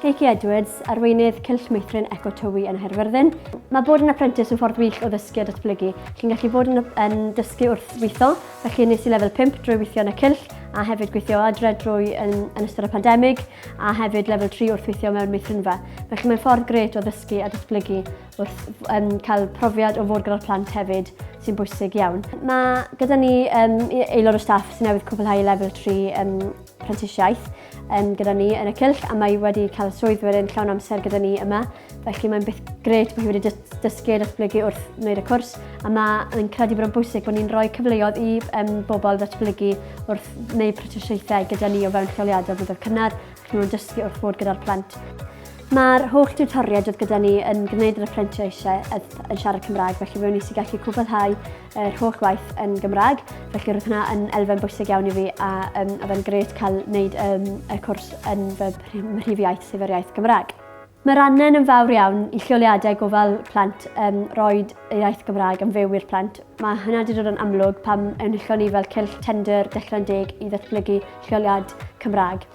Lleucu Edwards, arweinydd Cylch Meithrin Eco Tywi yn Nghaerfyrddin. Mae bod yn apprentice yn ffordd wych o ddysgu a datblygu. Chi'n gallu bod yn, yn dysgu wrth weithio, felly nes i lefel 5 drwy weithio yn y cylch a hefyd gweithio adre drwy yn, yn ystod y pandemig a hefyd lefel 3 wrth weithio mewn meithrinfa. Felly mae'n ffordd grêt o ddysgu a datblygu wrth um, cael profiad o fod gyda'r plant hefyd sy'n bwysig iawn. Mae gyda ni um, aelod o staff sy'n newydd cwblhau lefel 3 um, prentisiaeth um, gyda ni yn y cylch a mae wedi cael swydd wedyn llawn amser gyda ni yma. Felly mae'n beth grêt bod hi wedi dysgu a datblygu wrth wneud y cwrs a mae'n credu bod yn bwysig bod ni'n rhoi cyfleoedd i um, bobl ddatblygu wrth wneud prentisiaethau gyda ni o fewn lleoliadau blynyddoedd cynnar ac nhw'n dysgu wrth fod gyda'r plant. Mae'r holl tiwtoriaid oedd gyda ni yn gwneud yr apprenticeship yn siarad Cymraeg, felly fe wnes i gallu cwblhau yr holl waith yn Gymraeg, felly roedd hwnna yn elfen bwysig iawn i fi a um, oedd e'n grêt cael wneud um, y cwrs yn fy mhrif iaith, sef yr iaith Gymraeg. Mae'r angen yn fawr iawn i lleoliadau gofal plant um, roed y iaith Gymraeg yn fyw i'r plant. Mae hynna wedi dod yn amlwg pam enillon ni fel cylch tender Dechrau'n Deg i ddatblygu lleoliad Cymraeg.